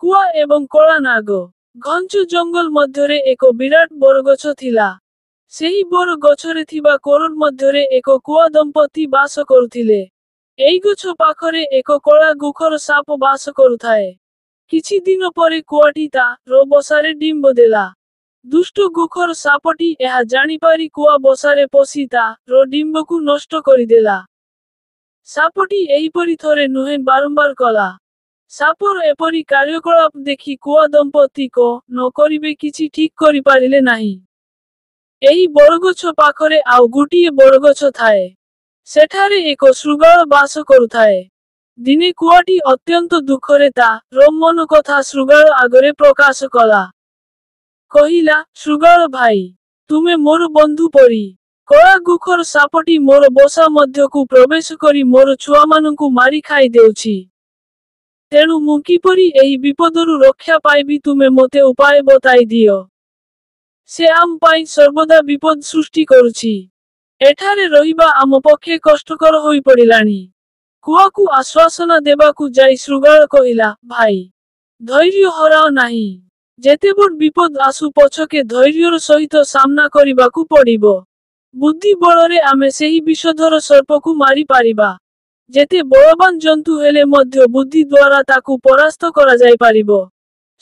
କୁଆ ଏବଂ କଳା ନାଗ। ଘଞ୍ଚ ଜଙ୍ଗଲ ମଧ୍ୟରେ ଏକ ବିରାଟ ବରଗଛ ଥିଲା। ସେହି ବରଗଛରେ ଥିବା କୋରଡ଼ ମଧ୍ୟରେ ଏକ କୁଆ ଦମ୍ପତି ବାସ କରୁଥିଲେ। ଏହି ଗଛ ପାଖରେ ଏକ କଳା ଗୋଖର ସାପ ବାସ କରୁଥାଏ। କିଛି ଦିନ ପରେ କୁଆଟି ତା ର ବସାରେ ଡିମ୍ବ ଦେଲା। ଦୁଷ୍ଟ ଗୋଖର ସାପଟି ଏହା ଜାଣିପାରି କୁଆ ବସାରେ ପଶି ତା ର ଡିମ୍ବକୁ ନଷ୍ଟ କରିଦେଲା। ସାପଟି ଏହିପରି ଥରେ ନୁହେଁ, ବାରମ୍ବାର କଲା। ସାପର ଏପରି କାର୍ଯ୍ୟକଳାପ ଦେଖି କୁଆ ଦମ୍ପତି କଣ କରିବେ କିଛି ଠିକ୍ କରିପାରିଲେ ନାହିଁ। ଏହି ବରଗଛ ପାଖରେ ଆଉ ଗୋଟିଏ ବରଗଛ ଥାଏ। ସେଠାରେ ଏକ ଶୃଗାଳ ବାସ କରୁଥାଏ। ଦିନେ କୁଆଟି ଅତ୍ୟନ୍ତ ଦୁଃଖରେ ତା ର ମନ କଥା ଶୃଗାଳ ଆଗରେ ପ୍ରକାଶ କଲା। କହିଲା, ଶୃଗାଳ ଭାଇ, ତୁମେ ମୋର ବନ୍ଧୁ ପରି। କଳା ଗୋଖର ସାପଟି ମୋର ବସା ମଧ୍ୟକୁ ପ୍ରବେଶ କରି ମୋର ଛୁଆମାନଙ୍କୁ ମାରି ଖାଇ ଦେଉଛି। ତେଣୁ ମୁଁ କିପରି ଏହି ବିପଦରୁ ରକ୍ଷା ପାଇବି, ତୁମେ ମୋତେ ଉପାୟ ବତାଇ ଦିଅ। ସେ ଆମ ପାଇଁ ସର୍ବଦା ବିପଦ ସୃଷ୍ଟି କରୁଛି। ଏଠାରେ ରହିବା ଆମ ପକ୍ଷେ କଷ୍ଟକର ହୋଇପଡ଼ିଲାଣି। କୁଆକୁ ଆଶ୍ୱାସନା ଦେବାକୁ ଯାଇ ଶୃଗାଳ କହିଲା, ଭାଇ, ଧୈର୍ଯ୍ୟ ହରାଅ ନାହିଁ। ଯେତେ ବଡ଼ ବିପଦ ଆସୁ ପଛକେ ଧୈର୍ଯ୍ୟର ସହିତ ସାମ୍ନା କରିବାକୁ ପଡ଼ିବ। ବୁଦ୍ଧି ବଳରେ ଆମେ ସେହି ବିଷଧର ସର୍ପକୁ ମାରି ପାରିବା। ଯେତେ ବଳବାନ ଜନ୍ତୁ ହେଲେ ମଧ୍ୟ ବୁଦ୍ଧି ଦ୍ୱାରା ତାକୁ ପରାସ୍ତ କରାଯାଇପାରିବ।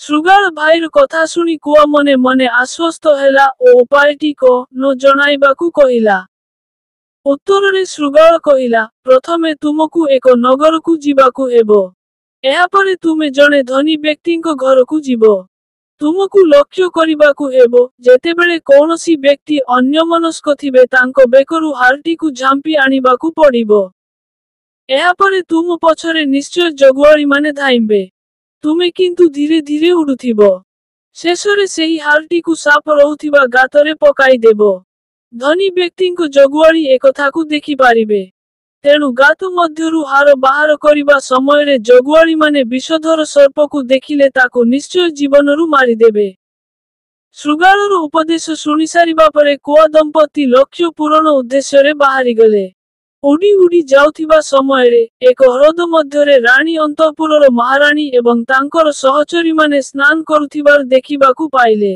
ଶୃଗାଳ ଭାଇର କଥା ଶୁଣି କୁଆ ମନେ ମନେ ଆଶ୍ୱସ୍ତ ହେଲା ଓ ଉପାୟଟି କଣ ଜଣାଇବାକୁ କହିଲା। ଉତ୍ତରରେ ଶୃଗାଳ କହିଲା, ପ୍ରଥମେ ତୁମକୁ ଏକ ନଗରକୁ ଯିବାକୁ ହେବ। ଏହାପରେ ତୁମେ ଜଣେ ଧନୀ ବ୍ୟକ୍ତିଙ୍କ ଘରକୁ ଯିବ। ତୁମକୁ ଲକ୍ଷ୍ୟ କରିବାକୁ ହେବ, ଯେତେବେଳେ କୌଣସି ବ୍ୟକ୍ତି ଅନ୍ୟମନସ୍କ ଥିବେ, ତାଙ୍କ ବେକରୁ ହାରଟିକୁ ଝାମ୍ପି ଆଣିବାକୁ ପଡ଼ିବ। ଏହାପରେ ତୁମ ପଛରେ ନିଶ୍ଚୟ ଜଗୁଆଳିମାନେ ଧାଇଁବେ। ତୁମେ କିନ୍ତୁ ଧୀରେ ଧୀରେ ଉଡୁଥିବ। ଶେଷରେ ସେହି ହାରଟିକୁ ସାପ ରହୁଥିବା ଗାତରେ ପକାଇଦେବ। ଧନୀ ବ୍ୟକ୍ତିଙ୍କ ଜଗୁଆଳି ଏକଥାକୁ ଦେଖିପାରିବେ। ତେଣୁ ଗାତ ମଧ୍ୟରୁ ହାର ବାହାର କରିବା ସମୟରେ ଜଗୁଆଳିମାନେ ବିଷଧର ସର୍ପକୁ ଦେଖିଲେ ତାକୁ ନିଶ୍ଚୟ ଜୀବନରୁ ମାରିଦେବେ। ଶୃଗାଳର ଉପଦେଶ ଶୁଣିସାରିବା ପରେ କୁଆ ଦମ୍ପତି ଲକ୍ଷ୍ୟ ପୂରଣ ଉଦ୍ଦେଶ୍ୟରେ ବାହାରିଗଲେ। ଉଡ଼ି ଉଡ଼ି ଯାଉଥିବା ସମୟରେ ଏକ ହ୍ରଦ ମଧ୍ୟରେ ରାଣୀ ଅନ୍ତଃପୁରର ମହାରାଣୀ ଏବଂ ତାଙ୍କର ସହଚରୀମାନେ ସ୍ନାନ କରୁଥିବାର ଦେଖିବାକୁ ପାଇଲେ।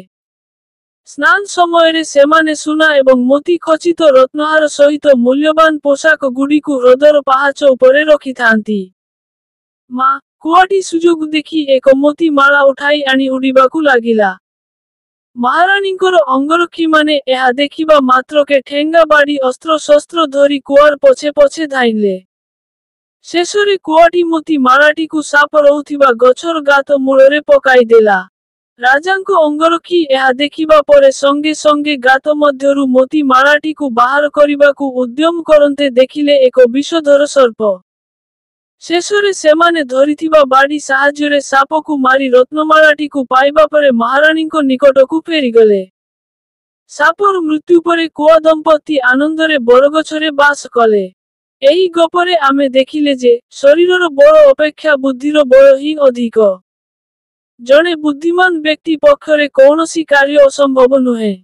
ସ୍ନାନ ସମୟରେ ସେମାନେ ସୁନା ଏବଂ ମୋତି ଖଚିତ ରତ୍ନହାର ସହିତ ମୂଲ୍ୟବାନ ପୋଷାକ ଗୁଡ଼ିକୁ ହ୍ରଦର ପାହାଚ ଉପରେ ରଖିଥାନ୍ତି। ମା କୁଆଟି ସୁଯୋଗ ଦେଖି ଏକ ମୋତି ମାଳା ଉଠାଇ ଆଣି ଉଡ଼ିବାକୁ ଲାଗିଲା। ମହାରାଣୀଙ୍କର ଅଙ୍ଗରକ୍ଷୀମାନେ ଏହା ଦେଖିବା ମାତ୍ରକେ ଠେଙ୍ଗା, ବାଡ଼ି, ଅସ୍ତ୍ରଶସ୍ତ୍ର ଧରି କୁଆର ପଛେ ପଛେ ଧାଇଁଲେ। ଶେଷରେ କୁଆଟି ମୋତି ମାଳାଟିକୁ ସାପ ରହୁଥିବା ଗଛର ଗାତ ମୂଳରେ ପକାଇଦେଲା। ରାଜାଙ୍କ ଅଙ୍ଗରକ୍ଷୀ ଏହା ଦେଖିବା ପରେ ସଙ୍ଗେ ସଙ୍ଗେ ଗାତ ମଧ୍ୟରୁ ମୋତି ମାଳାଟିକୁ ବାହାର କରିବାକୁ ଉଦ୍ୟମ କରନ୍ତେ ଦେଖିଲେ ଏକ ବିଷଧର ସର୍ପ। ଶେଷରେ ସେମାନେ ଧରିଥିବା ବାଡ଼ି ସାହାଯ୍ୟରେ ସାପକୁ ମାରି ରତ୍ନମାଳାଟିକୁ ପାଇବା ପରେ ମହାରାଣୀଙ୍କ ନିକଟକୁ ଫେରିଗଲେ। ସାପର ମୃତ୍ୟୁ ପରେ କୁଆ ଦମ୍ପତି ଆନନ୍ଦରେ ବରଗଛରେ ବାସ କଲେ। ଏହି ଗପରେ ଆମେ ଦେଖିଲେ ଯେ ଶରୀରର ବଳ ଅପେକ୍ଷା ବୁଦ୍ଧିର ବଳ ହିଁ ଅଧିକ। ଜଣେ ବୁଦ୍ଧିମାନ ବ୍ୟକ୍ତି ପକ୍ଷରେ କୌଣସି କାର୍ଯ୍ୟ ଅସମ୍ଭବ ନୁହେଁ।